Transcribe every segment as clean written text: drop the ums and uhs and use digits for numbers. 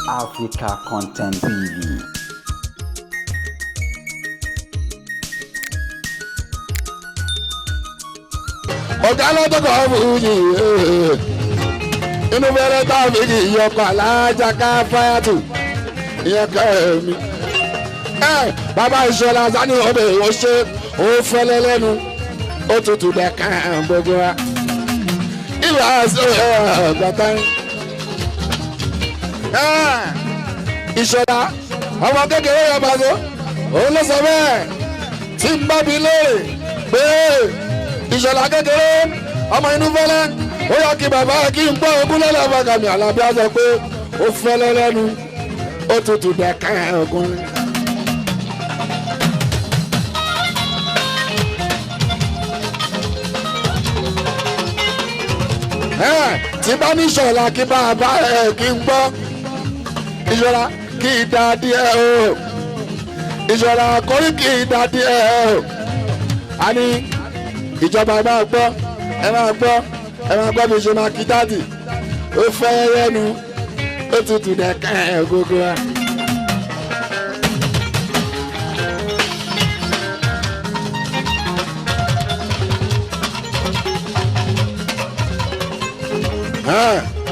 Africa Content TV. Ọ̀gá lọ́dọ̀kọ̀ fújì, inú fẹ́rẹ́ tábìlì ìyọkọ̀ alájà ká fáyàtù ìyẹn kẹ́ mi. Bàbá Ìṣọ̀lá sani ọbẹ̀ ìwọ ṣe ó fẹ́lẹ́ lẹ́nu, ó tutù dẹ̀ka gbogbo wa. Ìlà gbàtà Ìṣọ̀lá ọmọ kékeré yẹn bá so òun ló sọ bẹ́ẹ̀ tí ń bá bi léèrè pé Ìṣọ̀lá kékeré ọmọ inú fẹ́lẹ́ ó yọ kí bàbá kí n gbọ́ ogún lọ́lọ́ bàgàmì Àlàbí á sọ pé ó fẹ́lẹ́ lẹ́nu, ó tutù dẹ̀ka ọkùnrin. Tí bá ní Ìṣọ̀lá kí bàbá ẹ̀ kí n gbọ́ Ìṣọ̀lá kí n dá díẹ̀ o, Ìṣọ̀lá kórí kí n dá díẹ̀ o. A ní ìjọba ẹ máa gbọ́, ẹ máa gbọ́, ẹ máa gbọ́ bí ṣe máa kí dáàdì, ó fẹ́ yẹnu, ó tutù dẹ̀ka ẹ̀ gbogbo wa.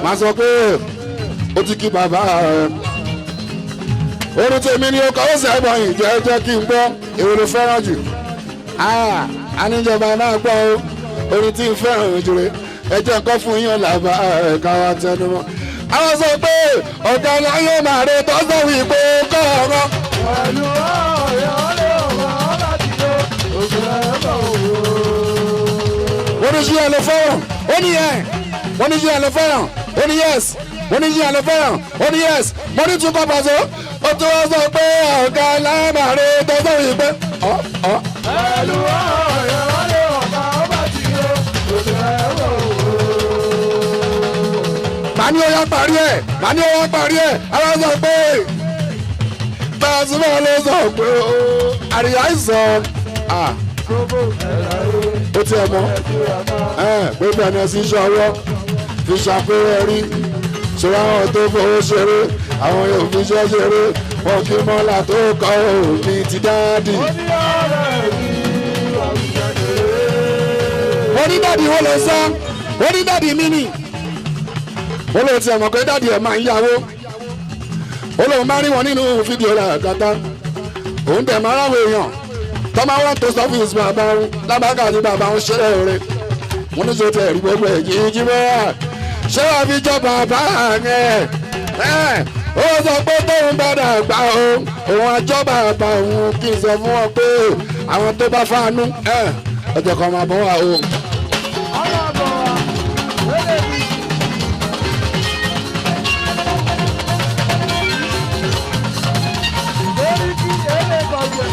Máa sọ pé ó ti kí bàbá ẹ orun tèmi ni ó kọ́ ó sẹ́gbọ̀n ìjẹ́ jẹ́ kí n gbọ́ èwo ló fẹ́ràn jù. Àníjọba máa gbọ́ o, orin tí ń fẹ́ràn òjòrè ẹ jẹ́ nǹkan fún yín làbá ẹ̀ka wa tẹnu mọ́. Àwọn sọ pé ọ̀gá láyé máa rẹ tọ́sọ̀ wípé kọ́ ọ̀rọ̀. Pẹ̀lú ọ̀rẹ́ ọ̀rẹ́ ọ̀rọ̀ ọ̀rọ̀ ti lọ, òkè ẹ̀kọ́ òwò. Wọ́n ní ṣí ẹ lọ fẹ́ràn, ó ní ẹ̀. Wọ́n ní ṣí ẹ lọ fẹ́ràn, ó ní yes. Wọ́n ní ṣí ẹ lọ fẹ́ràn, ó ní yes. Mo ní tún kọ́ pàṣẹ, ó tún wá sọ pé ọ̀gá láyé máa rẹ tọ́sọ̀ wípé ọ̀ ọ̀. Pẹ̀lú ọ̀rẹ́ ọ̀rẹ́ ọ̀rọ̀ ọ̀rọ̀ ti lọ, òkè ẹ̀kọ́ òwò. Màá ní ó yá parí ẹ̀, màá ní ó yá parí ẹ̀, àwọn sọ pé Pasuma ló sọ pé ó àríyá ìsọ ó tiẹ̀ mọ́ pé bẹ̀rẹ̀ sí ṣọwọ́ fi ṣàpẹẹrẹ rí ṣòro àwọn tó fowó ṣeré, àwọn yóò fi ṣẹ́ ṣeré, wọn kì í mọ́lá tó kọ́ òbí ti dáàdì. Ó ní ọ̀rẹ́ mi, àwùjọ kéré. Wọ́n ní dáàdì wọ́n lọ sá, wọ́n ní dáàdì mí nì. Ó lóun ti mọ̀ pé dáàdì ẹ̀ máa ń yáwó, ó lóun máa ń rí wọn nínú fídíò rẹ̀ kàtá, òun dẹ̀ máa ráwọ̀ èèyàn tó máa wọ́n tó sọ́fíìsì bàbá òun lábàkà àti bàbá òun ṣẹlẹ̀ rẹ̀. Wọ́n ní sọ tẹ̀ rí gbogbo ẹ̀ jíjí bẹ́ẹ̀ ṣé wàá fi jọ bàbá ẹ̀ ẹ̀ ó sọ pé tóun bá dàgbà o, òun àjọ bàbá òun kì í sọ fún wọn pé àwọn tó bá fàánú ẹ̀ ọjọ́ kan máa bọ́ wà o. Ọ̀rọ̀ àbọ̀ wa, ó lè fi. Lórí kí èlé kọjá.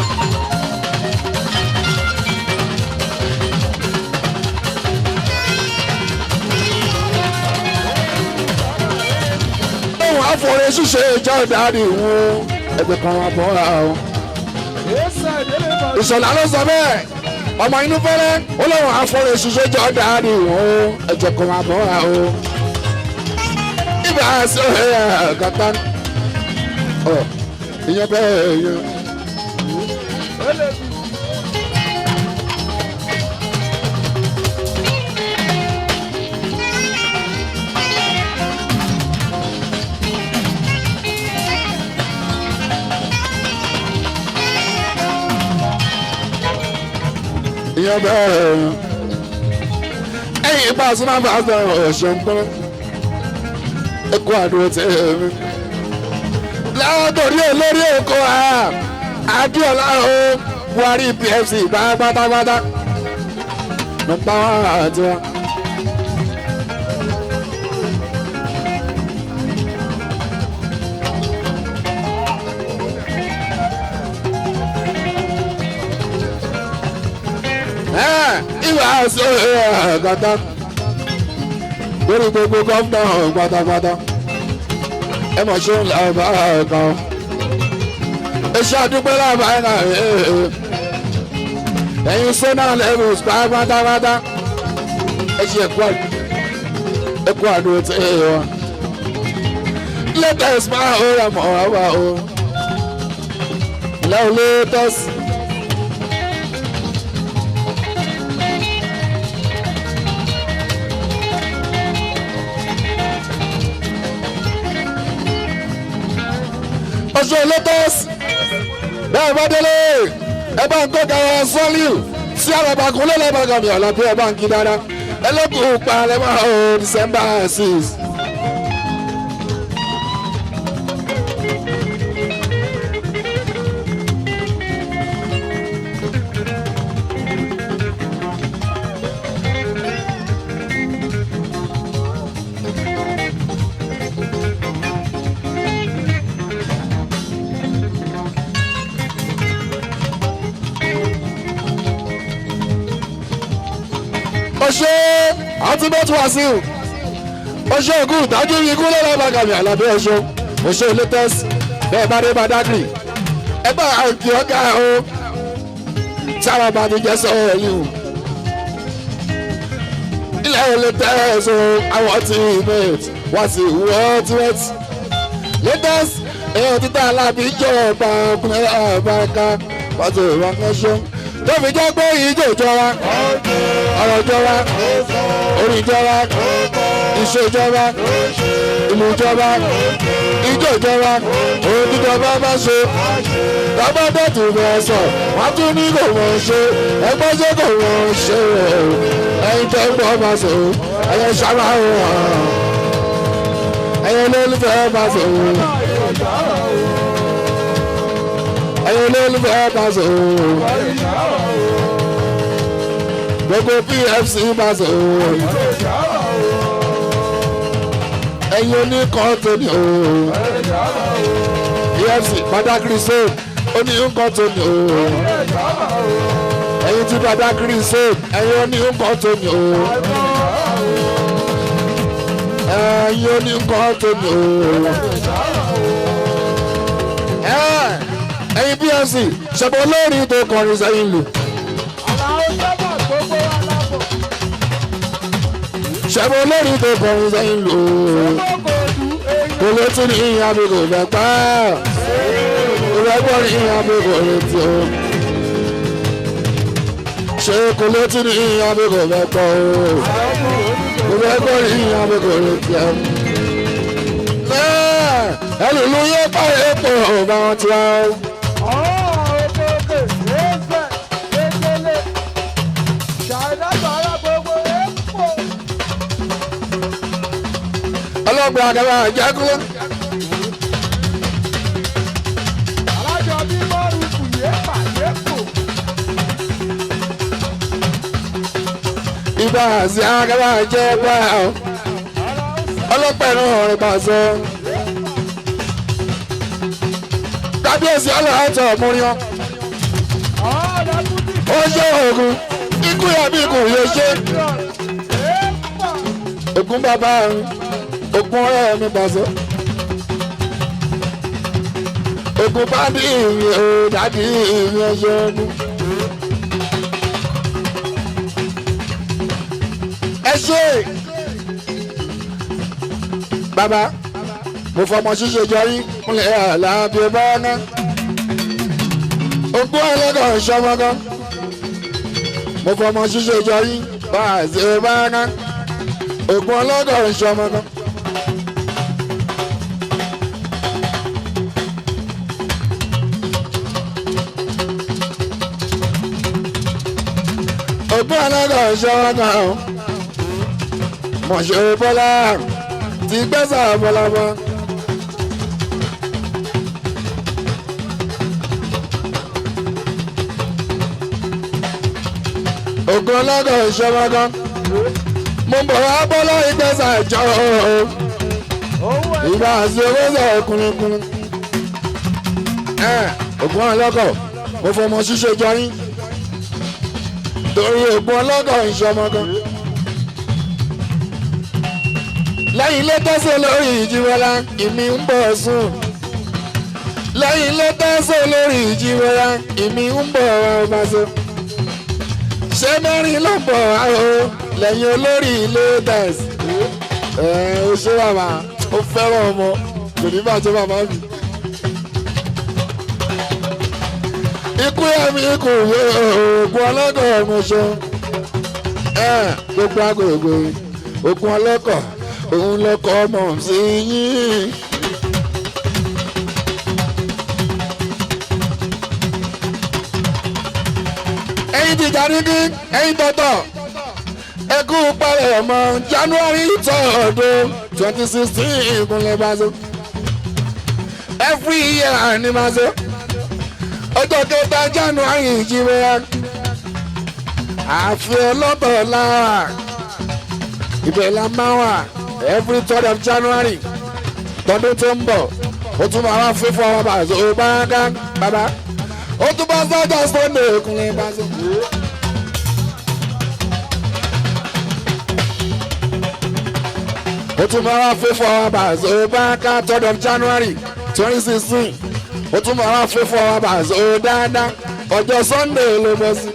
Òun àfọ̀rẹ́ ṣíṣe ìjọ ìdarí wọn ẹgbẹ́ kan máa bọ́ ra o. Èsà ìdílé kọjá. Ìṣọ̀lá ló sọ bẹ́ẹ̀, ọmọ inú fẹ́rẹ́ ó lóun àfọ̀rẹ́ ṣíṣe ìjọ ìdarí wọn ẹgbẹ́ kan máa bọ́ ra o. Ibà sọ ẹ̀ kàtá ọ ìyẹn bẹ́ẹ̀ yẹn. Ó lè fi. Ìyẹn bẹ́ẹ̀ yẹn. Ẹ̀yìn ibà sọ máa bá a sọ ọ̀ṣẹ̀ ń pẹ́rẹ́. Ẹ kó àdúró tẹ̀ mí. Látòrí olórí oko Adéọlá o Buhari PFC bá pátápátá. Nọmba wá àti wa. Ìwà sọ gàtá lórí gbogbo gọ́fúnà pátápátá ẹ mọ̀ ṣé ń la ọba kan iṣẹ́ àdúgbò làbá ẹ̀ náà ẹ̀yin sọ́nà levels pátápátá ẹ ṣe ẹ̀kú àdúró tí ẹ wá. Latest máa ó rà mọ́ àwa o. Ilé o latest. Oṣù latest. Bẹ́ẹ̀ bá délé, ẹ bá ń kó kẹrẹ sọ́líù sí àràbàkùn lọ́lọ́bàgàmì ọ̀làbí ẹ bá ń kí dáadáa. Ẹlẹ́kùn palẹ̀ mọ́ o December 6. Ọṣẹ àtúbọ̀tún wàsíù ọṣẹ ògùn ìdájú ikú lọ́la bàgàmì àlàbí ọṣẹ ọṣẹ latest bẹ́ẹ̀ bá dé Badagry ẹ bá àǹkì ọ̀gá o sára bá ti jẹ́ sọ̀rọ̀ yìí o ilẹ̀ latest o àwọn tí mate wá sí wọ́n tí wọ́n ti latest èèyàn títà alábí jẹ́ ọba ọkùnrin àbáká wọ́n ti wọ́n kan ṣe tó fi jẹ́ pé ìjọ ìjọra ọ̀rọ̀ ìjọba orí ìjọba iṣẹ́ ìjọba ìlú ìjọba ijó ìjọba òun tíjọba bá ṣe bàbá dọ̀tún bẹ̀ sọ wọ́n tún ní kò wọ́n ṣe ẹgbẹ́ ṣe kò wọ́n ṣe ẹ̀yin tẹ́ ń bọ̀ bá ṣe ẹ̀yin sábà wọ̀n ẹ̀yin olólùfẹ́ bá ṣe ẹ̀yin olólùfẹ́ bá ṣe gbogbo PFC bá ṣe ẹ̀yin oníkan tó ní o PFC Badagry zone oníkan tó ní o ẹ̀yin tí Badagry zone ẹ̀yin oníkan tó ní o ẹ̀yin oníkan tó ní o ẹ̀yin PFC ṣẹ̀bọ̀ olórin tó kọrin sẹ́yìn lù. Ṣẹ̀bọ̀ olórin tó kọrin sẹ́yìn lù. Kò lè tún ní ìyá mi kò fẹ́ pa kò fẹ́ gbọ́ ní ìyá mi kò lè tí o. Ṣé kò lè tún ní ìyá mi kò fẹ́ pọ̀ o. Kò fẹ́ gbọ́ ní ìyá mi kò lè tí o. Ẹlòlú yóò bá epo ọba wọn ti wá o. Ọlọ́gbọ̀n àgàbà àjẹkúlẹ̀. Alájọ bí mọ́rùkù yéèpà yéèpò. Ibà àti àgàbà àjẹpá ọlọ́pàá ẹ̀rọ ọ̀rẹ́ pàṣẹ. Kábíyèsí ọlọ́ọ̀tọ̀ múríọ́. Ó ṣe oògùn ikú yàbí ikú yóò ṣe. Ògùn bàbá mi, ògùn ọ̀rẹ́ mi pàṣẹ. Ògùn bá bí mi ò dàbí mi ọṣẹ ogun. Ẹ ṣe bàbá mo fọmọ ṣíṣe jọrí múlẹ̀ àlàáfíà bá ná. Ogún ẹlẹ́gàn ṣọmọgán mo fọmọ ṣíṣe jọrí bá a ṣe bá ná. Ogún ẹlẹ́gàn ṣọmọgán. Ogún ẹlẹ́gàn ṣọmọgán mọ̀ṣẹ́ bọ́lá ti gbẹ́sà bọ́lábọ́. Ògùn ọlọ́gọ̀ ìṣọ́mọ́gán mo ń bọ̀ wá bọ́lá ìgbẹ́sà ìjọ ìgbà àti owó sọ kúnlẹ̀kúnlẹ̀. Ògùn ọlọ́gọ̀ mo fọmọ ṣíṣe jọyín torí ògùn ọlọ́gọ̀ ìṣọ́mọ́gán. Lẹ́yìn ilé tẹ́sán lórí ìjìwọ́lá ìmí ń bọ̀ sùn. Lẹ́yìn ilé tẹ́sán lórí ìjìwọ́lá ìmí ń bọ̀ ọba sọ. Ṣé mẹ́rin ló ń bọ̀ o lẹ́yìn olórí ilé tẹ̀sí. Ẹ o ṣé bàbá ó fẹ́ràn ọmọ. Kò ní bàjẹ́ bàbá mi. Ikú ẹ̀mí kò yẹ oògùn ọlọ́kọ̀ ọmọṣẹ́. Gbogbo agbègbè oògùn ọlọ́kọ̀ òun lọ́kọ̀ ọmọ sí yín. Ẹ̀yin ti jà níbí, ẹ̀yin tọ̀tọ̀, ẹ kú palẹ̀ ọmọ January tọ̀ọ̀dún 2016 ìkúnlẹ̀ bá so. Every year ni máa so. Ọjọ́ 3 January ìjìnlẹ̀ àfi ọlọ́tọ̀ láwà ibẹ̀ la máa wà every 3rd of January tọdún tó ń bọ̀. Ó tún máa wá fífọ́ wọn bá so bá ká bàbá ó tún bá sọ́jà Sunday ìkúnlẹ̀ bá so. Ó tún máa wá fífọ́ wọn bá so bá ká 3rd of January 2016. Ó tún máa wá fífọ́ wọn bá so dáadáa, ọjọ́ Sunday ló bọ́ sí.